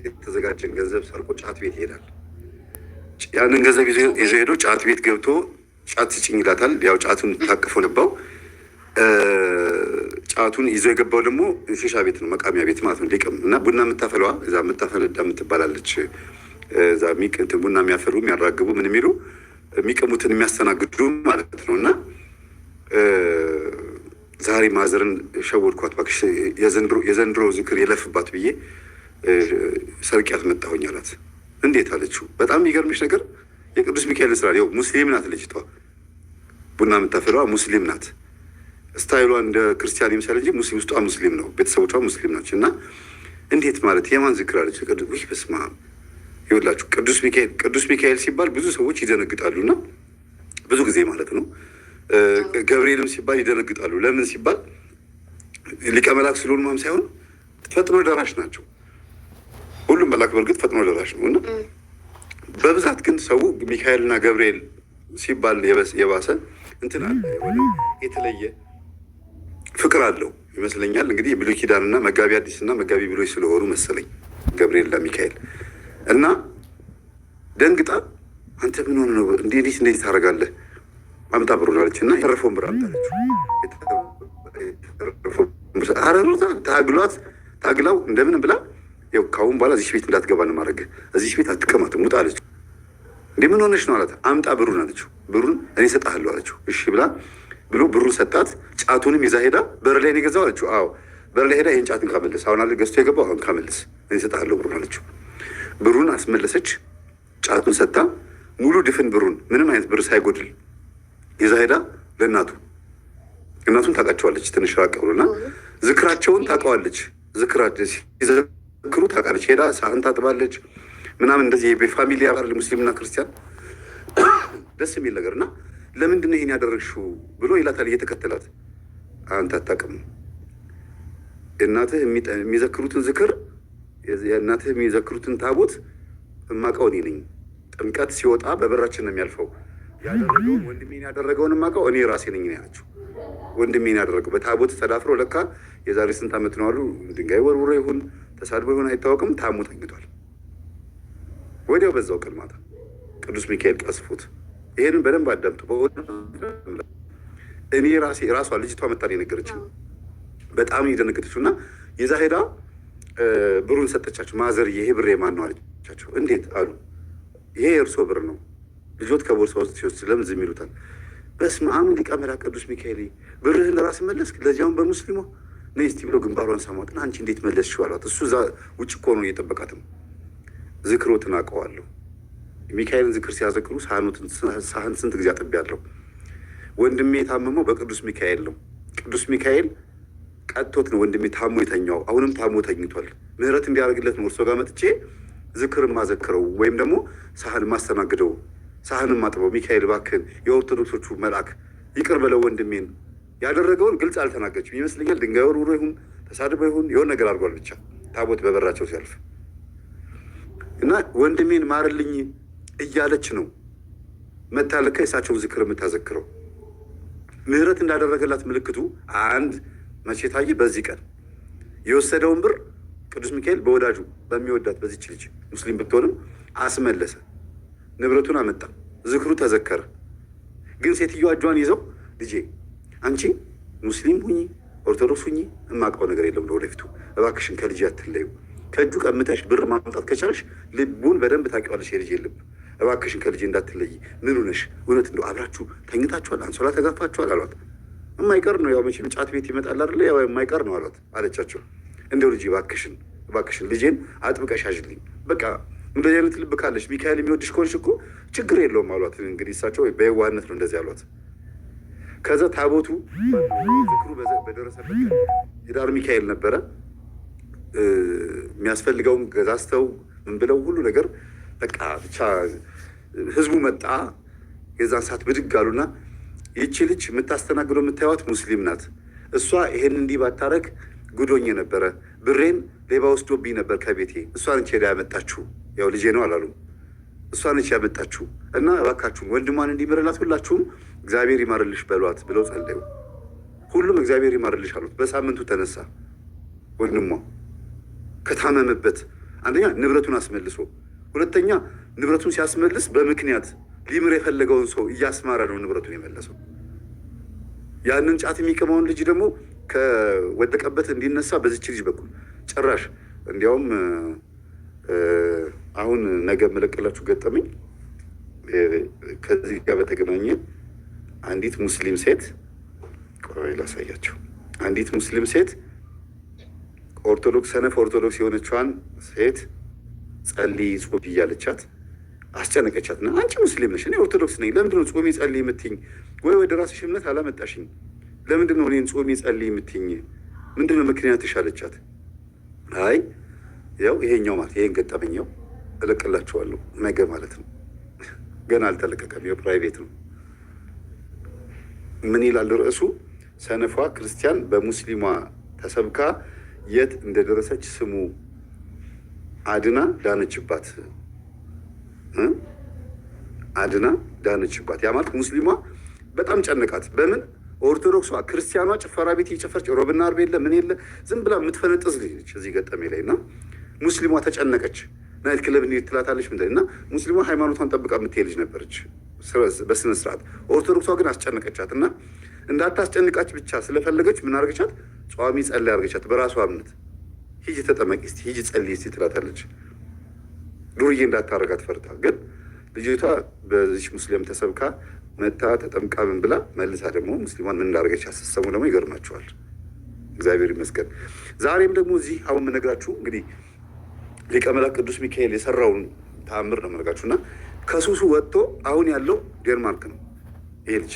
የተዘጋጀን ገንዘብ ሰርቆ ጫት ቤት ይሄዳል። ያንን ገንዘብ ይዞ ሄዶ ጫት ቤት ገብቶ ጫት ስጭኝ ይላታል። ያው ጫቱን ታቅፎ ገባው። ጫቱን ይዞ የገባው ደግሞ ሺሻ ቤት ነው፣ መቃሚያ ቤት ማለት ነው። ሊቅም እና ቡና የምታፈለዋ እዛ የምታፈነዳ የምትባላለች እዛ ቡና የሚያፈሉ፣ የሚያራግቡ፣ ምን የሚሉ፣ የሚቅሙትን የሚያስተናግዱ ማለት ነው። እና ዛሬ ማዘርን ሸወድኳት እባክሽ፣ የዘንድሮ ዝክር የለፍባት ብዬ ሰርቂያት መጣሁኝ አላት። እንዴት አለችው። በጣም የሚገርምሽ ነገር የቅዱስ ሚካኤል ስራ፣ ያው ሙስሊም ናት ልጅቷ፣ ቡና የምታፈለዋ ሙስሊም ናት። Style ሏ እንደ ክርስቲያን ይምሰል እንጂ ሙስሊም ውስጧ ሙስሊም ነው፣ ቤተሰቦቿ ሙስሊም ናቸው። እና እንዴት ማለት የማን ዝክር አለች። ውይ በስመ አብ፣ ይኸውላችሁ ቅዱስ ሚካኤል፣ ቅዱስ ሚካኤል ሲባል ብዙ ሰዎች ይደነግጣሉ። እና ብዙ ጊዜ ማለት ነው ገብርኤልም ሲባል ይደነግጣሉ። ለምን ሲባል ሊቀ መላክ ስለሆኑ ማም ሳይሆን ፈጥኖ ደራሽ ናቸው። ሁሉም መላክ በእርግጥ ፈጥኖ ደራሽ ነው። እና በብዛት ግን ሰው ሚካኤልና ገብርኤል ሲባል የባሰ እንትን አለ፣ የተለየ ፍቅር አለው ይመስለኛል። እንግዲህ የብሉይ ኪዳንና መጋቢ አዲስና መጋቢ ብሉይ ስለሆኑ መሰለኝ ገብርኤልና ሚካኤል። እና ደንግጣ አንተ ምን ሆነህ ነው? እንዴት እንዴት ታደርጋለህ? አምጣ ብሩን አለች እና የተረፈውን ብር አምጣ አለችው። ታግሏት ታግላው እንደምን ብላ ያው ከአሁን በኋላ እዚህ ቤት እንዳትገባ ነው ማድረግ፣ እዚህ ቤት አትቀመጥም፣ ውጣ አለችው። እንዴ ምን ሆነሽ ነው አላት። አምጣ ብሩን አለችው። ብሩን እኔ እሰጥሃለሁ አለችው። እሺ ብላ ብሎ ብሩን ሰጣት። ጫቱንም ይዛ ሄዳ በር ላይ ነው የገዛው አለችው። አዎ፣ በር ላይ ሄዳ ይህን ጫትን ካመልስ አሁን አለ ገዝቶ የገባው፣ አሁን ካመልስ እኔ እሰጥሃለሁ ብሩን አለችው። ብሩን አስመለሰች። ጫቱን ሰጥታ ሙሉ ድፍን ብሩን ምንም አይነት ብር ሳይጎድል ይዛ ሄዳ ለእናቱ፣ እናቱን ታውቃቸዋለች። ትንሽ ራቅ ብሎና ዝክራቸውን ታውቀዋለች። ዝክራቸው ሲዘክሩ ታውቃለች። ሄዳ ሳህን ታጥባለች ምናምን፣ እንደዚህ የ family አባል ሙስሊምና ክርስቲያን ደስ የሚል ነገር። እና ለምንድን ነው ይሄን ያደረግሽው ብሎ ይላታል እየተከተላት። አንተ አታውቅም፣ እናትህ የሚዘክሩትን ዝክር፣ እናትህ የሚዘክሩትን ታቦት እማውቀው እኔ ነኝ። ጥምቀት ሲወጣ በበራችን ነው የሚያልፈው። ያደረገውን ወንድሜን ያደረገውን የማውቀው እኔ ራሴ ነኝ ነው ያለችው። ወንድሜን ያደረገው በታቦት ተዳፍሮ ለካ የዛሬ ስንት ዓመት ነው አሉ፣ ድንጋይ ወርውሮ ይሁን ተሳድቦ ይሁን አይታወቅም፣ ታሞ ተኝቷል። ወዲያው በዛው ቀን ማታ ቅዱስ ሚካኤል ቀስፎት። ይሄንን በደንብ አዳምጡ። እኔ ራሴ ራሷ ልጅቷ መታ ነው የነገረችኝ። በጣም የደነገጠችው። እና የዛ ሄዳ ብሩን ሰጠቻቸው። ማዘር ይሄ ብር የማን ነው አለቻቸው። እንዴት አሉ። ይሄ የእርሶ ብር ነው። ልጆት ከቦርሳ ውስጥ ሲወስድ ለምን ዝም ይሉታል? በስመ አብ ሊቀ መላእክት ቅዱስ ሚካኤል፣ ብርህን ለራስህ መለስክ፣ ለዚያውም በሙስሊሟ፣ ነይ እስቲ ብሎ ግንባሯን ሳሟትና አንቺ እንዴት መለስሽው አሏት። እሱ እዛ ውጭ እኮ ነው እየጠበቃትም። ዝክሮትን አውቀዋለሁ። ሚካኤልን ዝክር ሲያዘክሩ ሳህን ስንት ጊዜ አጥቤያለሁ። ወንድሜ የታመመው በቅዱስ ሚካኤል ነው። ቅዱስ ሚካኤል ቀጥቶት ነው ወንድሜ ታሞ የተኛው። አሁንም ታሞ ተኝቷል። ምህረት እንዲያደርግለት ነው እርሶ ጋር መጥቼ ዝክር ማዘክረው ወይም ደግሞ ሳህን ማስተናግደው፣ ሳህን ማጥበው። ሚካኤል እባክህን የኦርቶዶክሶቹ መልአክ ይቅር በለው ወንድሜን። ያደረገውን ግልጽ አልተናገረችም ይመስለኛል። ድንጋይ ወርውሮ ይሁን ተሳድቦ ይሁን የሆነ ነገር አድርጓል። ብቻ ታቦት በበራቸው ሲያልፍ እና ወንድሜን ማርልኝ እያለች ነው መታለካ የእሳቸውን ዝክር የምታዘክረው። ምህረት እንዳደረገላት ምልክቱ አንድ መቼ ታየ? በዚህ ቀን የወሰደውን ብር ቅዱስ ሚካኤል በወዳጁ በሚወዳት በዚች ልጅ ሙስሊም ብትሆንም አስመለሰ። ንብረቱን አመጣ። ዝክሩ ተዘከረ። ግን ሴትዮዋ እጇን ይዘው ልጄ አንቺ ሙስሊም ሁኚ ኦርቶዶክስ ሁኚ የማውቀው ነገር የለም ለወደፊቱ፣ እባክሽን ከልጅ አትለዩ። ከእጁ ቀምተሽ ብር ማምጣት ከቻልሽ ልቡን በደንብ ታውቂዋለሽ፣ የልጄ ልብ፣ እባክሽን ከልጄ እንዳትለይ። ምን ሆነሽ? እውነት እንደው አብራችሁ ተኝታችኋል? አንሶላ ተጋፋችኋል? አሏት። የማይቀር ነው ያው መቼም ጫት ቤት ይመጣል አይደለ? ያው የማይቀር ነው አሏት አለቻቸው። እንደው ልጄ እባክሽን እባክሽን ልጄን አጥብቀሽ ያዥልኝ። በቃ እንደዚህ አይነት ልብ ካለሽ፣ ሚካኤል የሚወድሽ ከሆንሽ እኮ ችግር የለውም አሏት። እንግዲህ እሳቸው በየዋህነት ነው እንደዚህ አሏት። ከዛ ታቦቱ ዝክሩ በደረሰበት ቀን ህዳር ሚካኤል ነበረ። የሚያስፈልገውን ገዛዝተው ምን ብለው ሁሉ ነገር በቃ ብቻ ህዝቡ መጣ። የዛን ሰዓት ብድግ አሉና ይቺ ልጅ የምታስተናግደው የምታዩት ሙስሊም ናት። እሷ ይሄን እንዲህ ባታረግ ጉዶኝ ነበረ፣ ብሬን ሌባ ወስዶብኝ ነበር ከቤቴ። እሷ ነች ሄዳ ያመጣችሁ። ያው ልጄ ነው አላሉም። እሷ ነች ያመጣችሁ እና እባካችሁን ወንድሟን እንዲምርላት ሁላችሁም እግዚአብሔር ይማርልሽ በሏት ብለው ጸለዩ። ሁሉም እግዚአብሔር ይማርልሽ አሉት። በሳምንቱ ተነሳ ወንድሟ ከታመመበት። አንደኛ ንብረቱን አስመልሶ፣ ሁለተኛ ንብረቱን ሲያስመልስ በምክንያት ሊምር የፈለገውን ሰው እያስማረ ነው ንብረቱን የመለሰው። ያንን ጫት የሚቅመውን ልጅ ደግሞ ከወደቀበት እንዲነሳ በዚች ልጅ በኩል ጭራሽ እንዲያውም አሁን ነገ የምለቅላችሁ ገጠመኝ ከዚህ ጋር በተገናኘ አንዲት ሙስሊም ሴት፣ ቆይ ላሳያቸው። አንዲት ሙስሊም ሴት ኦርቶዶክስ፣ ሰነፍ ኦርቶዶክስ የሆነችዋን ሴት ጸልይ ጹሚ እያለቻት አስጨነቀቻት። እና አንቺ ሙስሊም ነሽ፣ እኔ ኦርቶዶክስ ነኝ፣ ለምንድን ነው ጾሚ ጸልይ የምትይኝ? ወይ ወደ ራስሽ እምነት አላመጣሽኝ? ለምንድን ነው እኔን ጾሚ ጸልይ የምትይኝ? ምንድን ነው ምክንያትሽ? አለቻት። አይ ያው ይሄኛው ማለት ይሄን ገጠመኛው እለቅላችኋለሁ ነገ ማለት ነው። ገና አልተለቀቀም፣ የ private ነው። ምን ይላል ርዕሱ? ሰነፏ ክርስቲያን በሙስሊሟ ተሰብካ የት እንደደረሰች ስሙ፣ አድና ዳነችባት፣ አድና ዳነችባት። ያ ማለት ሙስሊሟ በጣም ጨነቃት። በምን ኦርቶዶክሷ ክርስቲያኗ ጭፈራ ቤት እየጨፈረች ሮብና አርብ የለ ምን የለ ዝም ብላ የምትፈነጥዝ ልጅ ነች እዚህ ገጠሜ ላይ እና ሙስሊሟ ተጨነቀች። Night club እንሂድ ትላታለች። ምንድን እና ሙስሊሟ ሃይማኖቷን ጠብቃ የምትሄድ ልጅ ነበረች በስነ ስርዓት። ኦርቶዶክሷ ግን አስጨነቀቻት እና እንዳታስጨንቃች ብቻ ስለፈለገች ምን አርገቻት? ጿሚ ጸላይ አርገቻት። በራሷ እምነት ሂጂ ተጠመቂ እስቲ፣ ሂጂ ጸልይ እስቲ ትላታለች። ዱርዬ እንዳታረጋት ፈርታ። ግን ልጅቷ በዚች ሙስሊም ተሰብካ መታ ተጠምቃ ምን ብላ መልሳ ደግሞ ሙስሊሟን ምን እንዳደረገች አሰሰሙ ደግሞ ይገርማቸዋል። እግዚአብሔር ይመስገን። ዛሬም ደግሞ እዚህ አሁን የምነግራችሁ እንግዲህ ሊቀ መላእክት ቅዱስ ሚካኤል የሰራውን ተአምር ነው የምነግራችሁ እና ከሱሱ ወጥቶ አሁን ያለው ዴንማርክ ነው። ይሄ ልጅ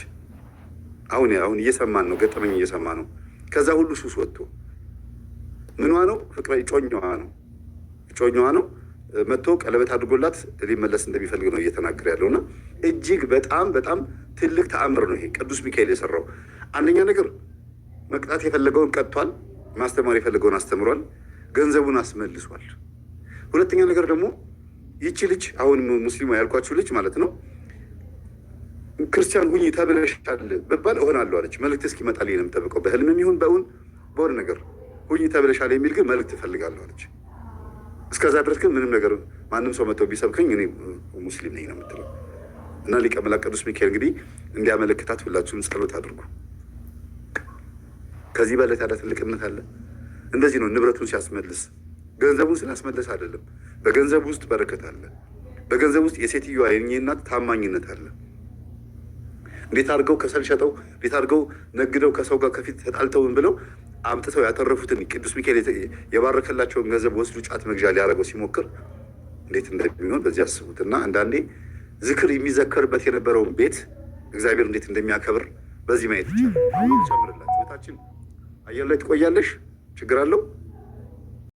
አሁን አሁን እየሰማን ነው፣ ገጠመኝ እየሰማ ነው። ከዛ ሁሉ ሱስ ወጥቶ ምኗ ነው ፍቅረ እጮኛዋ ነው እጮኛዋ ነው መጥቶ ቀለበት አድርጎላት ሊመለስ እንደሚፈልግ ነው እየተናገረ ያለው እና እጅግ በጣም በጣም ትልቅ ተአምር ነው ይሄ ቅዱስ ሚካኤል የሰራው። አንደኛ ነገር መቅጣት የፈለገውን ቀጥቷል፣ ማስተማር የፈለገውን አስተምሯል፣ ገንዘቡን አስመልሷል። ሁለተኛ ነገር ደግሞ ይቺ ልጅ አሁን ሙስሊሟ ያልኳችሁ ልጅ ማለት ነው ክርስቲያን ሁኚ ተብለሻል ብባል እሆናለሁ አለች። መልእክት እስኪመጣልኝ ነው የምጠብቀው፣ በህልምም ይሁን በእውን በሆነ ነገር ሁኚ ተብለሻል የሚል ግን መልእክት እፈልጋለሁ አለች። እስከዛ ድረስ ግን ምንም ነገር ማንም ሰው መጥተው ቢሰብከኝ እኔ ሙስሊም ነኝ ነው የምትለው። እና ሊቀ መላእክት ቅዱስ ሚካኤል እንግዲህ እንዲያመለክታት ሁላችሁም ጸሎት አድርጉ። ከዚህ በላይ ታዲያ ትልቅ እምነት አለ? እንደዚህ ነው ንብረቱን ሲያስመልስ፣ ገንዘቡን ስላስመለስ አይደለም። በገንዘብ ውስጥ በረከት አለ። በገንዘብ ውስጥ የሴትዮዋ የእኚህ እናት ታማኝነት አለ። እንዴት አድርገው ከሰል ሸጠው፣ እንዴት አድርገው ነግደው፣ ከሰው ጋር ከፊት ተጣልተውን ብለው አምጥተው ያተረፉትን ቅዱስ ሚካኤል የባረከላቸውን ገንዘብ ወስዱ ጫት መግዣ ሊያደርገው ሲሞክር እንዴት እንደሚሆን በዚህ አስቡት። እና አንዳንዴ ዝክር የሚዘከርበት የነበረውን ቤት እግዚአብሔር እንዴት እንደሚያከብር በዚህ ማየት ይቻላል። አሁን ጨምርላችሁ ቤታችን አየር ላይ ትቆያለሽ፣ ችግር አለው?